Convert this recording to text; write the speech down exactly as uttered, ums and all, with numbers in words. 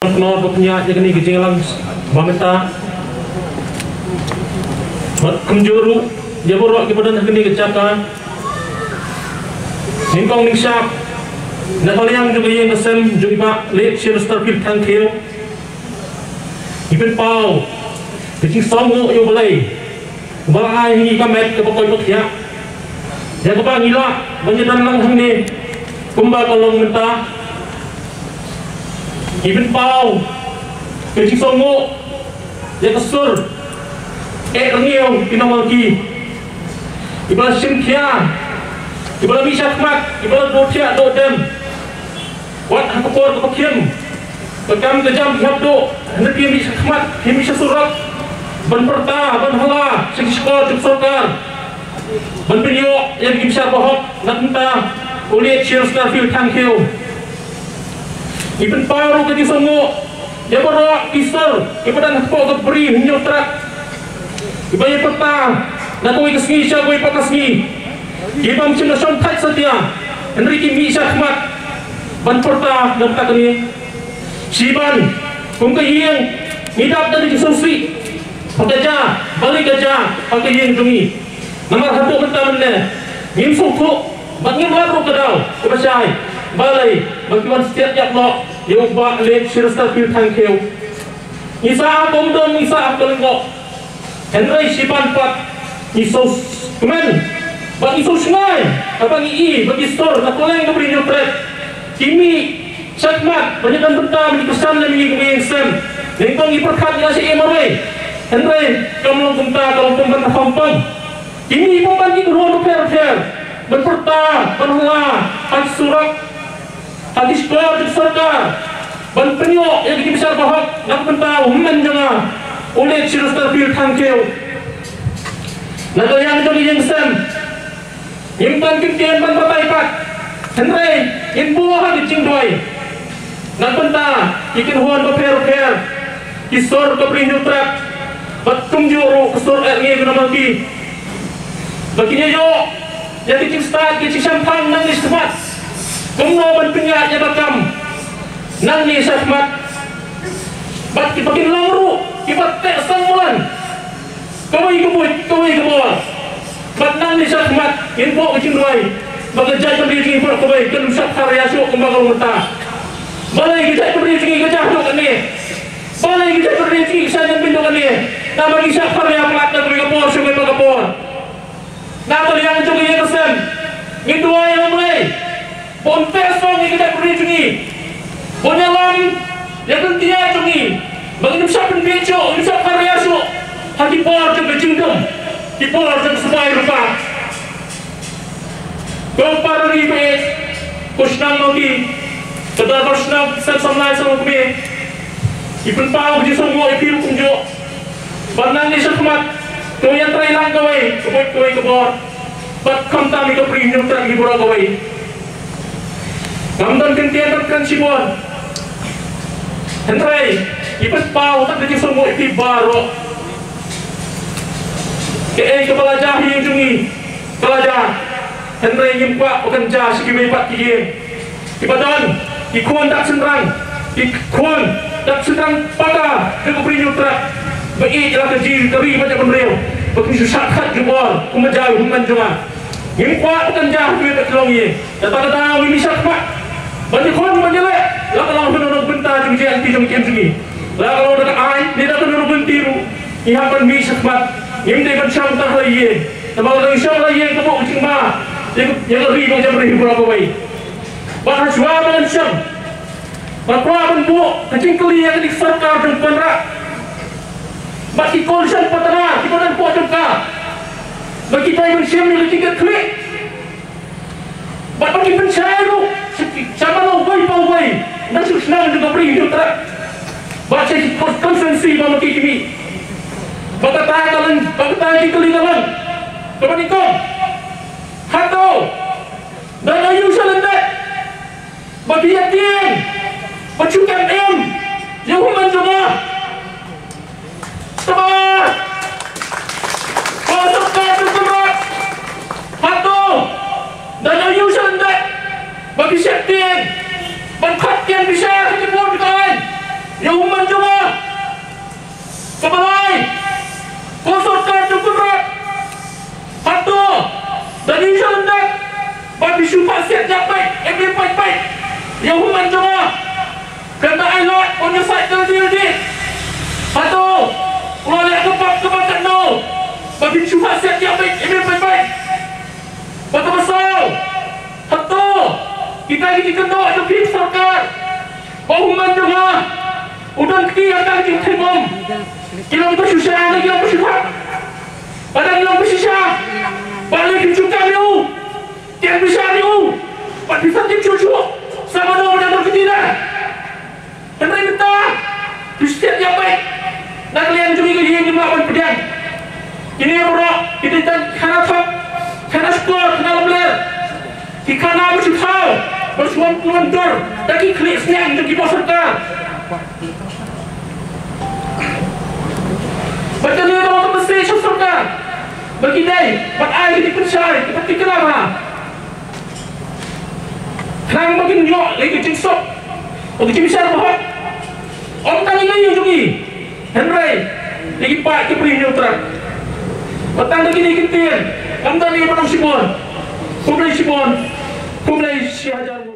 Kynnoh ba pynïaid ïa kane ka jingïalang ba mynta. Bad kumjuh ruh ïa baroh kiba don ha kane ka jaka. Nyngkong nyngshap na ka liang jong ka ïing ka sem jong i Bah Late Shri Starfield Thangkhiew, ngi pynpaw ka jingsngewnguh ïa U Blei ba la ai ha ngi ka met kaba koit ba khiah, ïa kaba ngi lah ban ïadon lang hangne kumba ka long mynta. Ngi pynpaw ka jingsngewnguh ïa ka sur eh rngiew ki nongmalki, kiba la shim khia, kiba la mih shakhmat, kiba la duh thiah duh dem. Wat ha ka por kaba khim, ka kam ka jam ki hap duh, hynrei ki mih shakhmat, ki mih sha surok ban pyrta, ban hala sha ki shkor jong sorkar, ban pynïoh ïa ki bishar bahok na ka bynta u Late Shri Starfield Thangkhiew. Ngi pynpaw ruh ka jingsngewnguh ïa baroh ki sur kiba don hapoh ka Bri Hynñiewtrep, kiba ïa pyrta na kawei ka sngi sha kawei pat ka sngi, kiba ym shym la shongthait satia, hynrei ki mih shakhmat ban pyrta na ka bynta kane. Shiban kum ka ïing ngi dap da ka jingsngewsih, ha ka jia, balei ka jia ha ka ïing jong ngi. Namar haduh mynta mynne ngim sngewthuh bad ngim lap ruh ka daw kaba shai, balei ba ki wan stiat ïap noh ïa u Bah Late Shri Starfield Thangkhiew. Ngi sah ha ka umdon, ngi sah ha ka lyngkot, hynrei shiban pat ngi sngewkmen bad ngi sngewshngaiñ haba ngi i ba ki sur na kylleng ka Bri Hynñiewtrep ki mih shakhmat ban ïadon bynta, ban ïakynsan lem ïa ngi kum ïing sem. Nyngkong ngi pyrkhat ngi la shu im marwei, hynrei kam long kumta, ka long pynban ka pynban. Ki mih pynban ki kynhun bapher bapher ban pyrta, ban hala ha ki surok, ha ki shkor jong sorkar, ban pynïoh ïa ki bishar bahok na ka bynta u hynmen jong nga u Late Shri Starfield Thangkhiew. Na ka liang jong ka ïing sem, ngim don kyntien ban batai pat, hynrei ngin buh ha ka jingduwai na ka bynta ki kynhun bapher bapher, ki sur ka Bri Hynñiewtrep, bad kumjuh ruh ka sur eh rngiew ki nongmalki, ba kin ïoh ïa ka jingstad, ka jingshemphang nangne shakhmat, kumno ban pynïaid ïa ka kam nangne shakhmat. Bad kiba kin long ruh kiba teh sangmulan, kawei ka buit, kawei ka bor. Bad nangne shakhmat ngin buh ka jingduwai ba ka jaitbynriew jong ngi baroh kawei kan ym shah pharya shuh kumba ka long mynta. Balei ka jaitbynriew jong ngi ka jah haduh katne? Balei ka jaitbynriew jong ngi ka shah jan beiñ haduh katne? Namar ngi shah pharya palat na kawei ka por sha kawei pat ka por. Na ka liang jong ka ïing ka sem, ngin duwai ïa U Blei ba un teh song ïa ka jaitbynriew jong ngi, ba un ïalam ïa ka lynti jong ngi, ba ngin ym shah pynbiej shuh, ngin ym shah pharya shuh ha ki por jong ka jingdum, ki por jong ka sbai lypa. Ko para ri baieit, ko shnong Nongki, ka dorbar shnong Sem Samlai Samla Kmie, ngi pynpaw ka jingsngewnguh ïa phi ruh kumjuh. Bad nangne shakhmat to ïatrei lang kawei ka buit, kawei ka bor, bad khamtam ïa ka Bri Hynñiewtrep hi baroh kawei. Ngam don kyntien ban kren shibun, hynrei ngi pynpaw tang ka jingsngewnguh ïa phi baroh. Kaei kaba la jia ha ïing jong ngi ka la jia, hynrei ngim kwah ba kan jia sha kiwei pat ki ïing. Kiba don ki khun dak shynrang, ki khun dak shynrang paka jong ka Bri Hynñiewtrep, ba ïeit ïa la ka ji ka ri bad ïa ka briew, ba kin shu shah khat jubor kumba jia u hynmen jong nga. Ngim kwah ba kan jia ha kiwei pat ki longïing. Kata ka daw ngi mih shakhmat ban ïakhun ban ïaleh, la ka long kano kano ka bynta jong ka jingïaid lynti jong ka ïing jong ngi. La ka long da ka aiñ ne da kano kano ka lynti ruh, ngi hap ban mih shakhmat. Ngim dei ban shong tang ha la ïing, namar lada ngi shong ha la ïing ka buh ka jingma ïa ka, ïa ka ri bad ka jaitbynriew hi baroh kawei. Bad hashwa ba ngan shong, nga kwah ban buh ka jingkylli ïa kane ka sorkar jong u Conrad bad ki coalition partner kiba don hapoh jong ka, ba ki dei ban shim ïa ka jingkitkhlieh bad ba kin pynshai ruh sha ki, sha mano uwei pa uwei na shu shnong jong ka Bri Hynñiewtrep bad sha ki constituency ba ma ki ki mih. Ba kata ka long, ba kata ka jingkylli ka long kaba nyngkong, hato don aïu sha lyndet ba phi ïa tieng ban shu kem im ïa u hynmen jong nga? Tangba ka sorkar jong u Conrad, hato don aïu sha lyndet ba phi sheptieng ban khot ïa ki bishar ha ki bor ki thaiñ? Ïa u man jong nga, ka balei ko sorkar jong Conrad, hato da ngi sha lyndet ba phi shu phah siat ïa peit, em em peit peit ïa u man jong nga? Kata ai lad, un ïa sait dal dil di. Hato u la leh ka pap kaba katno ba phin shu phah siat ïa peit, em em peit peit? Bad kaba saw, hato kita ki jingkynnoh jong phi sorkar ba u man jong nga u don kti ha ka jingthait bom, ki long ba shisha ne ki long ba shisha? Ba dang long ba shisha, ba lei phi shu kam ïa u, kem pisa ïa u, bad pisa tip shuh shuh sa mano ba dang don kti da. Hynrei mynta phi siat ïa peit na ka liang jong ngi, ka ïing ngim lah ban pdiang. Kine baroh ki dei tang khana thok, khana shkor, khana lamler, ki khana ba shu thaw, ba shu wan dur da ki khlieh sniang jong ki bor sorkar. Bad kane baroh ka message sha sorkar ba ki dei ban ai ki jingpynshai kiba tikna bha. Khnang ba kin ïoh ïa ki jingsuk, ïa ki jingbishar ba hok, ym tang ïa ngi jong ngi, hynrei ïa ki paid ki briew hynñiew trat. Ba tang da kine ki ktien, ym don ei ba nang shibun. Khublei shibun. Khublei shi hajar.